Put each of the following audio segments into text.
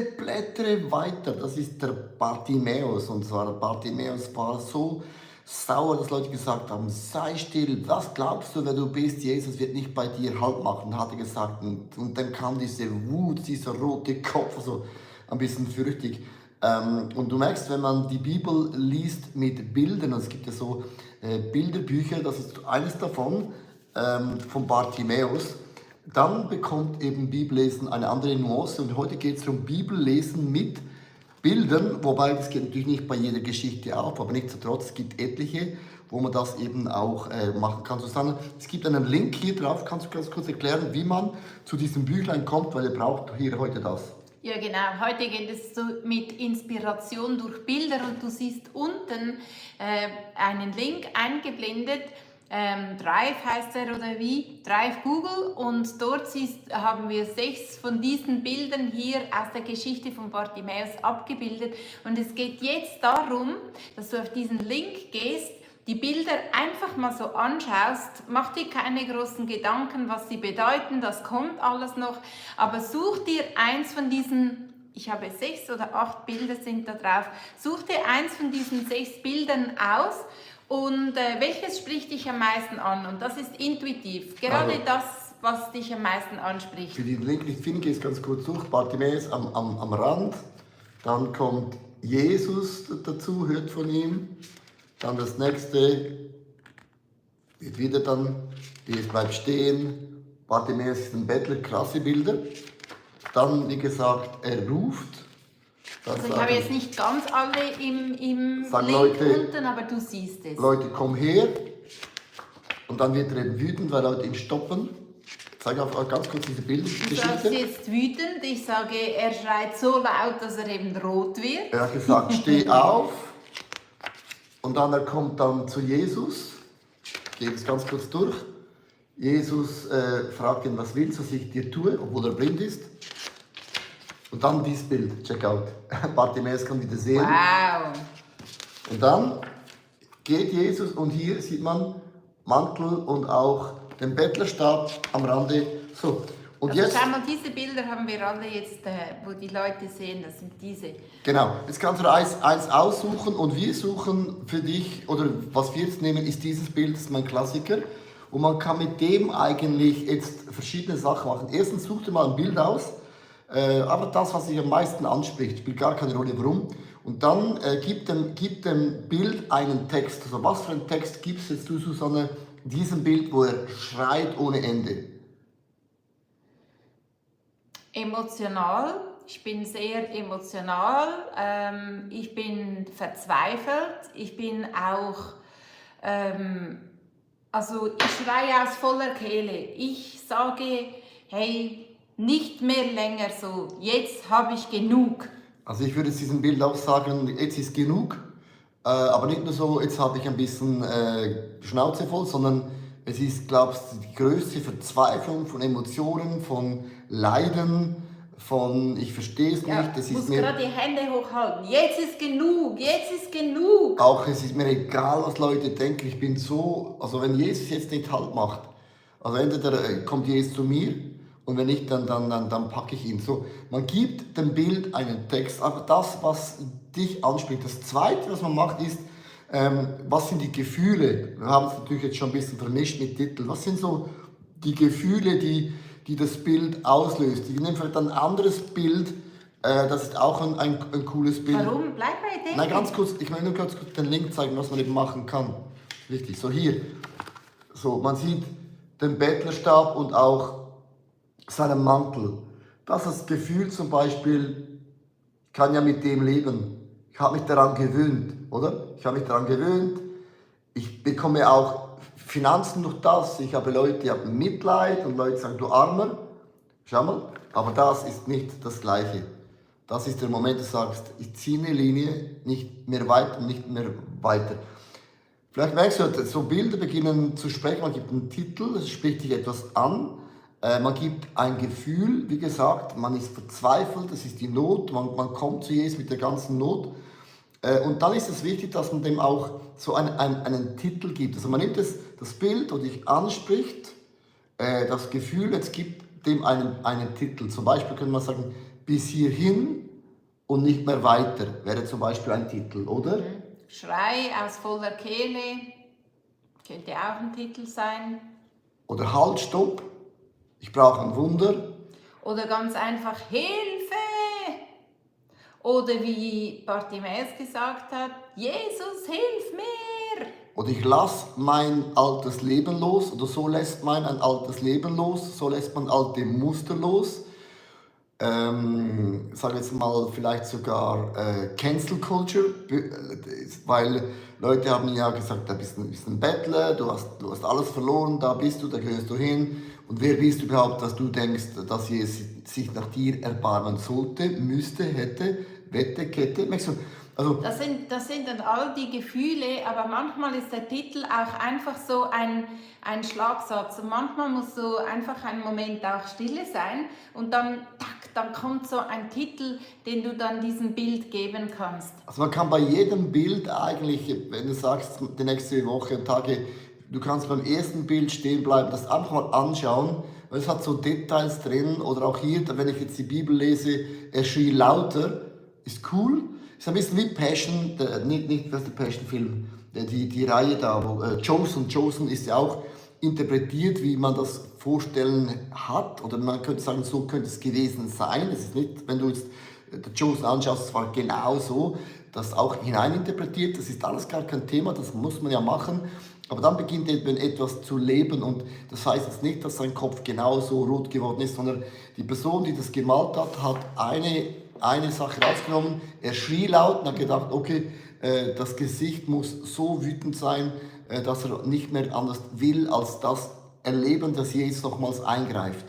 blättere weiter. Das ist der Bartimäus. Und zwar, der Bartimäus war so sauer, dass Leute gesagt haben, sei still, was glaubst du, wer du bist? Jesus wird nicht bei dir Halt machen, hat er gesagt. Und dann kam diese Wut, dieser rote Kopf, so ein bisschen fürchtig. Und du merkst, wenn man die Bibel liest mit Bildern, und es gibt ja so Bilderbücher, das ist eines davon, von Bartimäus, dann bekommt eben Bibellesen eine andere Nuance. Und heute geht es um Bibellesen mit Bildern, wobei das geht natürlich nicht bei jeder Geschichte auf, aber nichtsdestotrotz, es gibt etliche, wo man das eben auch machen kann. Susanne, es gibt einen Link hier drauf, kannst du ganz kurz erklären, wie man zu diesem Büchlein kommt, weil ihr braucht hier heute das. Ja genau, heute geht es so mit Inspiration durch Bilder und du siehst unten einen Link eingeblendet, Drive heißt er oder wie, Drive Google, und dort haben wir 6 von diesen Bildern hier aus der Geschichte von Bartimäus abgebildet und es geht jetzt darum, dass du auf diesen Link gehst, die Bilder einfach mal so anschaust, mach dir keine großen Gedanken, was sie bedeuten, das kommt alles noch, aber such dir eins von diesen, ich habe 6 oder 8 Bilder sind da drauf, such dir eins von diesen 6 Bildern aus und welches spricht dich am meisten an? Und das ist intuitiv, gerade also, das, was dich am meisten anspricht. Für den Link nicht finden, gehst ganz kurz durch, Bartimäus am Rand, dann kommt Jesus dazu, hört von ihm. Dann das nächste, wird wieder dann, Jesus bleibt stehen, Bartimäus ist ein Bettler, krasse Bilder. Dann, wie gesagt, er ruft. Also ich habe jetzt nicht ganz alle im Link Leute, unten, aber du siehst es. Leute, komm her. Und dann wird er eben wütend, weil Leute ihn stoppen. Ich zeige auch ganz kurz diese Bildgeschichte. Du sagst jetzt wütend, ich sage, er schreit so laut, dass er eben rot wird. Er hat gesagt, steh auf. Und dann er kommt dann zu Jesus, ich gehe das ganz kurz durch. Jesus fragt ihn, was willst du, was ich dir tue, obwohl er blind ist. Und dann dieses Bild, check out. Bartimäus kann wieder sehen. Wow. Und dann geht Jesus und hier sieht man Mantel und auch den Bettlerstab am Rande. So. Und also jetzt, schau mal, diese Bilder haben wir alle jetzt, wo die Leute sehen, das sind diese. Genau, jetzt kannst du eins aussuchen und wir suchen für dich, oder was wir jetzt nehmen, ist dieses Bild, das ist mein Klassiker. Und man kann mit dem eigentlich jetzt verschiedene Sachen machen. Erstens such dir mal ein Bild aus, aber das, was dich am meisten anspricht, spielt gar keine Rolle, warum. Und dann gib dem Bild einen Text. Also was für einen Text gibst jetzt du, Susanne, diesem Bild, wo er schreit ohne Ende? Emotional, ich bin sehr emotional, ich bin verzweifelt, ich bin auch, also ich schreie aus voller Kehle, ich sage, hey, nicht mehr länger so, jetzt habe ich genug. Also ich würde diesem Bild auch sagen, jetzt ist genug, aber nicht nur so, jetzt habe ich ein bisschen Schnauze voll, sondern es ist, glaubst du, die größte Verzweiflung von Emotionen, von Leiden, von ich verstehe es nicht. Du musst gerade die Hände hochhalten. Jetzt ist genug, jetzt ist genug. Auch es ist mir egal, was Leute denken. Ich bin so, also wenn Jesus jetzt nicht Halt macht, also entweder kommt Jesus zu mir und wenn nicht, dann packe ich ihn. So, man gibt dem Bild einen Text, einfach das, was dich anspricht. Das Zweite, was man macht, ist, was sind die Gefühle? Wir haben es natürlich jetzt schon ein bisschen vermischt mit Titel. Was sind so die Gefühle, die das Bild auslöst? Ich nehme vielleicht ein anderes Bild, das ist auch ein cooles Bild. Warum? Bleib bei dem. Nein, ganz kurz, ich will nur ganz kurz den Link zeigen, was man eben machen kann. Richtig, so hier. So, man sieht den Bettlerstab und auch seinen Mantel. Das Gefühl zum Beispiel, ich kann ja mit dem leben. Ich habe mich daran gewöhnt, oder? Ich habe mich daran gewöhnt. Ich bekomme auch Finanzen durch das. Ich habe Leute, die haben Mitleid und Leute sagen, du Armer. Schau mal, aber das ist nicht das Gleiche. Das ist der Moment, wo du sagst, ich ziehe eine Linie, nicht mehr weiter, nicht mehr weiter. Vielleicht merkst du, so Bilder beginnen zu sprechen, man gibt einen Titel, es spricht dich etwas an. Man gibt ein Gefühl, wie gesagt, man ist verzweifelt, das ist die Not, man kommt zu Jesus mit der ganzen Not. Und dann ist es wichtig, dass man dem auch so einen Titel gibt. Also man nimmt das Bild, das dich anspricht, das Gefühl, jetzt gibt dem einen Titel. Zum Beispiel könnte man sagen, bis hierhin und nicht mehr weiter, wäre zum Beispiel ein Titel, oder? Schrei aus voller Kehle, könnte auch ein Titel sein. Oder Halt, Stopp, ich brauche ein Wunder. Oder ganz einfach Hilfe! Oder wie Bartimäus gesagt hat, Jesus, hilf mir! Oder ich lasse mein altes Leben los, oder so lässt man ein altes Leben los, so lässt man alte Muster los. Sage jetzt mal vielleicht sogar Cancel Culture, weil Leute haben ja gesagt, du bist ein Bettler, du hast alles verloren, da bist du, da gehörst du hin. Und wer bist du überhaupt, dass du denkst, dass Jesus sich nach dir erbarmen sollte, müsste, hätte, wette, Kette. Also, das sind dann all die Gefühle, aber manchmal ist der Titel auch einfach so ein Schlagsatz. Und manchmal muss so einfach ein Moment auch Stille sein und dann, tack, dann kommt so ein Titel, den du dann diesem Bild geben kannst. Also man kann bei jedem Bild eigentlich, wenn du sagst, die nächste Woche und Tage, du kannst beim ersten Bild stehen bleiben, das einfach mal anschauen, weil es hat so Details drin. Oder auch hier, wenn ich jetzt die Bibel lese, er schrie lauter, ist cool. Ist ein bisschen wie Passion, nicht der Passion-Film, die Reihe da, wo Chosen ist ja auch interpretiert, wie man das vorstellen hat. Oder man könnte sagen, so könnte es gewesen sein. Es ist nicht, wenn du jetzt The Chosen anschaust, es war genau so, das auch hineininterpretiert. Das ist alles gar kein Thema, das muss man ja machen. Aber dann beginnt eben etwas zu leben und das heißt jetzt nicht, dass sein Kopf genauso rot geworden ist, sondern die Person, die das gemalt hat, hat eine Sache rausgenommen. Er schrie laut und hat gedacht, okay, das Gesicht muss so wütend sein, dass er nicht mehr anders will, als das erleben, dass Jesus nochmals eingreift.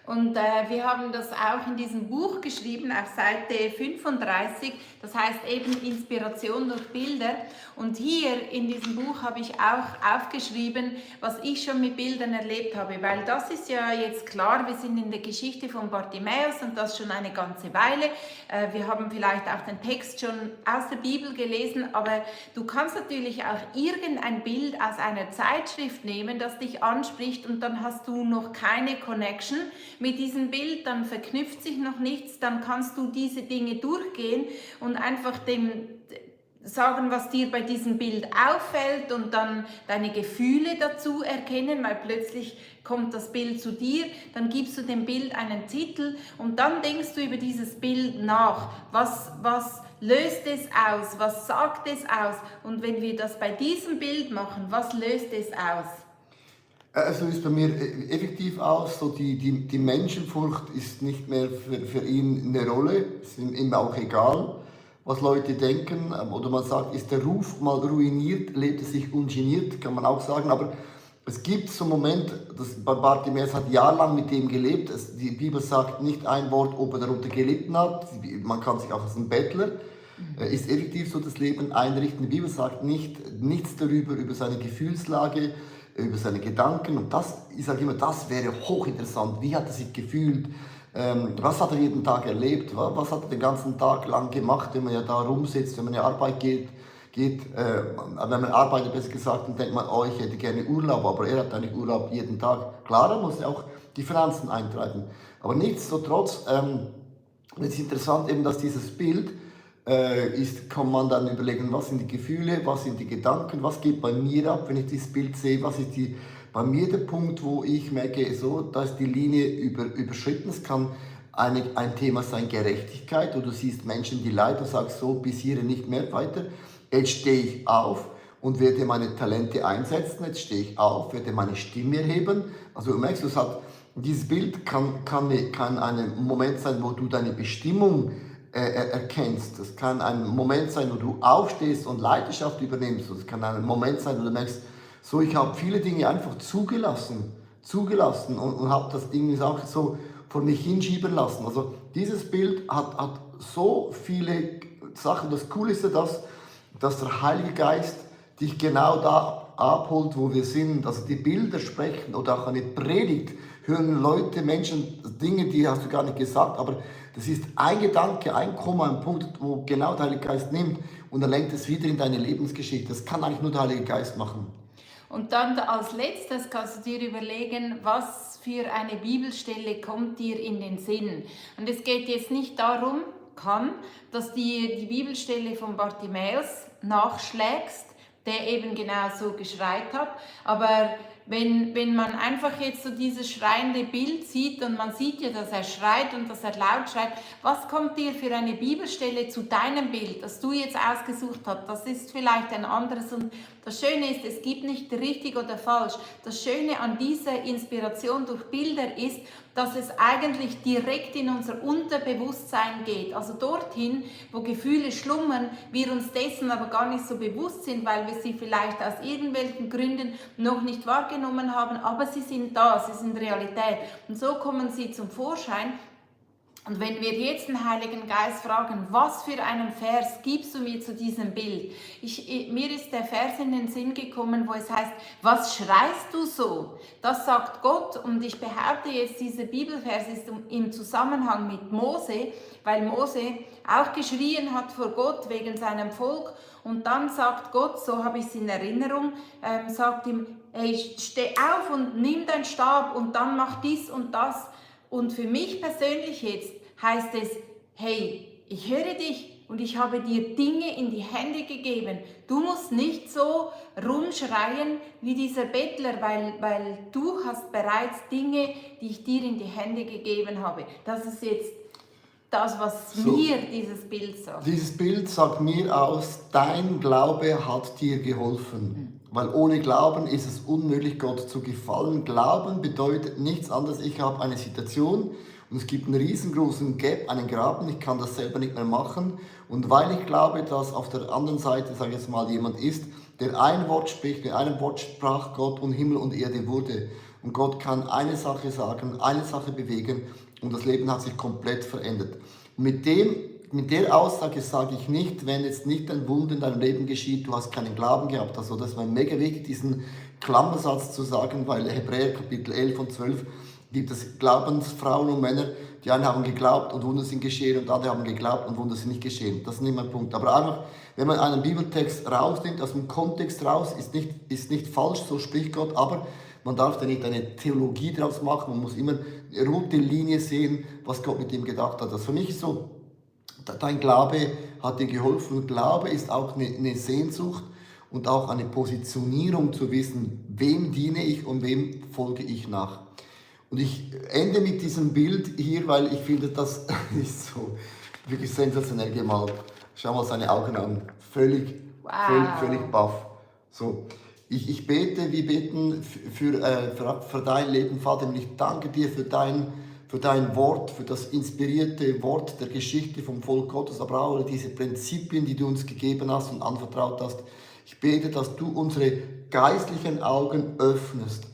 Und wir haben das auch in diesem Buch geschrieben, auf Seite 35, das heißt eben Inspiration durch Bilder. Und hier in diesem Buch habe ich auch aufgeschrieben, was ich schon mit Bildern erlebt habe, weil das ist ja jetzt klar, wir sind in der Geschichte von Bartimäus und das schon eine ganze Weile. Wir haben vielleicht auch den Text schon aus der Bibel gelesen, aber du kannst natürlich auch irgendein Bild aus einer Zeitschrift nehmen, das dich anspricht und dann hast du noch keine Connection mit diesem Bild, dann verknüpft sich noch nichts, dann kannst du diese Dinge durchgehen und einfach dem sagen, was dir bei diesem Bild auffällt und dann deine Gefühle dazu erkennen, weil plötzlich kommt das Bild zu dir, dann gibst du dem Bild einen Titel und dann denkst du über dieses Bild nach. Was löst es aus? Was sagt es aus? Und wenn wir das bei diesem Bild machen, was löst es aus? Es löst bei mir effektiv aus, so die Menschenfurcht ist nicht mehr für ihn eine Rolle, es ist ihm auch egal, was Leute denken, oder man sagt, ist der Ruf mal ruiniert, lebt er sich ungeniert, kann man auch sagen, aber es gibt so einen Moment, Bartimäus hat jahrelang mit dem gelebt, die Bibel sagt nicht ein Wort, ob er darunter gelitten hat, man kann sich auch als ein Bettler, ist effektiv so das Leben einrichten, die Bibel sagt nichts darüber, über seine Gefühlslage, über seine Gedanken und das, ich sage immer, das wäre hochinteressant. Wie hat er sich gefühlt? Was hat er jeden Tag erlebt? Was hat er den ganzen Tag lang gemacht, wenn man ja da rumsitzt, wenn man in die Arbeit geht? Wenn man arbeitet, besser gesagt, dann denkt man, oh, ich hätte gerne Urlaub, aber er hat eigentlich Urlaub jeden Tag. Klar, er muss ja auch die Finanzen eintreiben. Aber nichtsdestotrotz, es ist interessant eben, dass dieses Bild kann man dann überlegen, was sind die Gefühle, was sind die Gedanken, was geht bei mir ab, wenn ich dieses Bild sehe, was ist bei mir der Punkt, wo ich merke, so, da ist die Linie überschritten. Es kann ein Thema sein, Gerechtigkeit, wo du siehst Menschen, die leiden und sagst so, bis hierhin nicht mehr weiter. Jetzt stehe ich auf und werde meine Talente einsetzen, jetzt stehe ich auf, werde meine Stimme erheben. Also du merkst, dieses Bild kann ein Moment sein, wo du deine Bestimmung erkennst. Das kann ein Moment sein, wo du aufstehst und Leidenschaft übernimmst. Das kann ein Moment sein, wo du merkst, so, ich habe viele Dinge einfach zugelassen und habe das irgendwie auch so vor mich hinschieben lassen. Also dieses Bild hat so viele Sachen. Das Coole ist ja, dass der Heilige Geist dich genau da abholt, wo wir sind. Also die Bilder sprechen oder auch eine Predigt hören Leute, Menschen, Dinge, die hast du gar nicht gesagt, aber das ist ein Gedanke, ein Komma, ein Punkt, wo genau der Heilige Geist nimmt und er lenkt es wieder in deine Lebensgeschichte. Das kann eigentlich nur der Heilige Geist machen. Und dann als letztes kannst du dir überlegen, was für eine Bibelstelle kommt dir in den Sinn. Und es geht jetzt nicht darum, dass die Bibelstelle von Bartimäus nachschlägst, der eben genau so geschreit hat, aber wenn man einfach jetzt so dieses schreiende Bild sieht und man sieht ja, dass er schreit und dass er laut schreit, was kommt dir für eine Bibelstelle zu deinem Bild, das du jetzt ausgesucht hast? Das ist vielleicht ein anderes und das Schöne ist, es gibt nicht richtig oder falsch. Das Schöne an dieser Inspiration durch Bilder ist, dass es eigentlich direkt in unser Unterbewusstsein geht. Also dorthin, wo Gefühle schlummern, wir uns dessen aber gar nicht so bewusst sind, weil wir sie vielleicht aus irgendwelchen Gründen noch nicht wahrgenommen haben, aber sie sind da, sie sind Realität. Und so kommen sie zum Vorschein. Und wenn wir jetzt den Heiligen Geist fragen, was für einen Vers gibst du mir zu diesem Bild? Mir ist der Vers in den Sinn gekommen, wo es heißt, was schreist du so? Das sagt Gott und ich behaupte jetzt, dieser Bibelvers ist im Zusammenhang mit Mose, weil Mose auch geschrien hat vor Gott wegen seinem Volk und dann sagt Gott, so habe ich es in Erinnerung, sagt ihm, hey, steh auf und nimm deinen Stab und dann mach dies und das. Und für mich persönlich jetzt heißt es, hey, ich höre dich und ich habe dir Dinge in die Hände gegeben. Du musst nicht so rumschreien wie dieser Bettler, weil du hast bereits Dinge, die ich dir in die Hände gegeben habe. Das ist jetzt das, was mir dieses Bild sagt. Dieses Bild sagt mir aus, dein Glaube hat dir geholfen. Weil ohne Glauben ist es unmöglich, Gott zu gefallen. Glauben bedeutet nichts anderes, ich habe eine Situation und es gibt einen riesengroßen Gap, einen Graben, ich kann das selber nicht mehr machen. Und weil ich glaube, dass auf der anderen Seite, sage ich jetzt mal, jemand ist, der ein Wort spricht, mit einem Wort sprach Gott und Himmel und Erde wurde. Und Gott kann eine Sache sagen, eine Sache bewegen und das Leben hat sich komplett verändert. Und mit der Aussage sage ich nicht, wenn jetzt nicht ein Wunder in deinem Leben geschieht, du hast keinen Glauben gehabt. Also das war mega wichtig, diesen Klammersatz zu sagen, weil Hebräer Kapitel 11 und 12 gibt es Glaubensfrauen und Männer, die einen haben geglaubt und Wunder sind geschehen und andere haben geglaubt und Wunder sind nicht geschehen. Das ist nicht mein Punkt. Aber einfach, wenn man einen Bibeltext rausnimmt, aus dem Kontext raus, ist nicht falsch, so spricht Gott, aber man darf da nicht eine Theologie draus machen, man muss immer eine rote Linie sehen, was Gott mit ihm gedacht hat. Das für mich ist so, dein Glaube hat dir geholfen. Glaube ist auch eine Sehnsucht und auch eine Positionierung zu wissen, wem diene ich und wem folge ich nach. Und ich ende mit diesem Bild hier, weil ich finde, das ist so wirklich sensationell gemalt. Schau mal seine Augen an, völlig baff. So. Ich bete, wir beten für dein Leben, Vater, und ich danke dir für dein Wort, für das inspirierte Wort der Geschichte vom Volk Gottes, aber auch diese Prinzipien, die du uns gegeben hast und anvertraut hast. Ich bete, dass du unsere geistlichen Augen öffnest,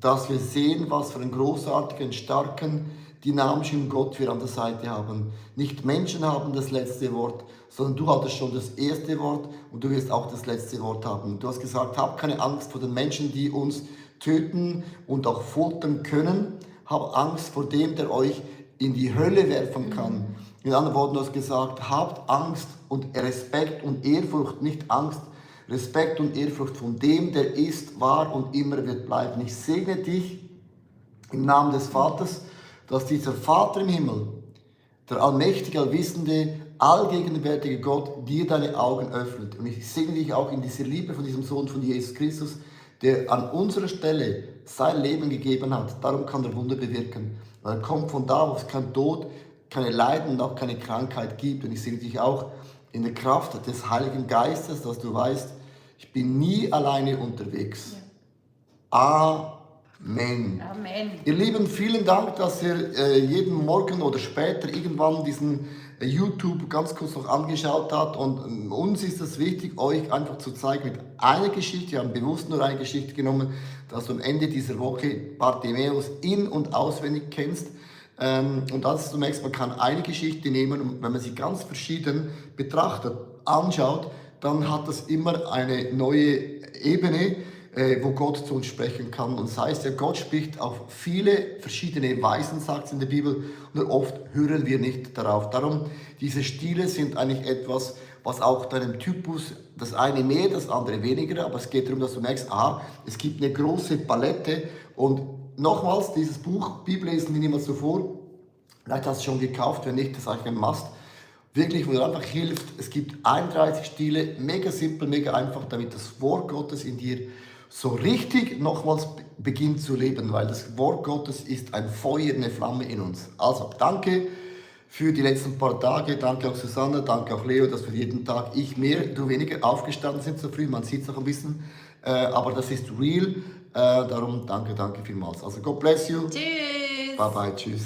dass wir sehen, was für einen großartigen, starken, dynamischen Gott wir an der Seite haben. Nicht Menschen haben das letzte Wort, sondern du hattest schon das erste Wort und du wirst auch das letzte Wort haben. Du hast gesagt, hab keine Angst vor den Menschen, die uns töten und auch foltern können. Hab Angst vor dem, der euch in die Hölle werfen kann. In anderen Worten, du hast gesagt, habt Angst und Respekt und Ehrfurcht, nicht Angst, Respekt und Ehrfurcht von dem, der ist, war und immer wird bleiben. Ich segne dich im Namen des Vaters, dass dieser Vater im Himmel, der allmächtige, allwissende, allgegenwärtige Gott, dir deine Augen öffnet. Und ich segne dich auch in dieser Liebe von diesem Sohn von Jesus Christus, der an unserer Stelle sein Leben gegeben hat. Darum kann er Wunder bewirken. Weil er kommt von da, wo es kein Tod, keine Leiden und auch keine Krankheit gibt. Und ich segne dich auch in der Kraft des Heiligen Geistes, dass du weißt, ich bin nie alleine unterwegs. Ja. Amen. Amen. Ihr Lieben, vielen Dank, dass ihr jeden Morgen oder später irgendwann diesen YouTube ganz kurz noch angeschaut habt. Und uns ist es wichtig, euch einfach zu zeigen mit einer Geschichte. Wir haben bewusst nur eine Geschichte genommen, dass du am Ende dieser Woche Bartimäus in- und auswendig kennst. Und das zunächst, man kann eine Geschichte nehmen und wenn man sie ganz verschieden betrachtet, anschaut, dann hat das immer eine neue Ebene, wo Gott zu uns sprechen kann. Und das heißt ja, Gott spricht auf viele verschiedene Weisen, sagt es in der Bibel, und oft hören wir nicht darauf. Darum, diese Stile sind eigentlich etwas, was auch deinem Typus, das eine mehr, das andere weniger, aber es geht darum, dass du merkst, aha, es gibt eine große Palette. Und nochmals, dieses Buch, Bibellesen wie niemals zuvor, vielleicht hast du es schon gekauft, wenn nicht, das ist eigentlich ein Must. Wirklich, wo dir einfach hilft, es gibt 31 Stile, mega simpel, mega einfach, damit das Wort Gottes in dir so richtig nochmals beginnt zu leben, weil das Wort Gottes ist ein Feuer, eine Flamme in uns. Also, danke für die letzten paar Tage, danke auch Susanne, danke auch Leo, dass wir jeden Tag, ich mehr, du weniger, aufgestanden sind so früh, man sieht es noch ein bisschen, aber das ist real, darum danke vielmals. Also, God bless you. Tschüss. Bye bye, tschüss.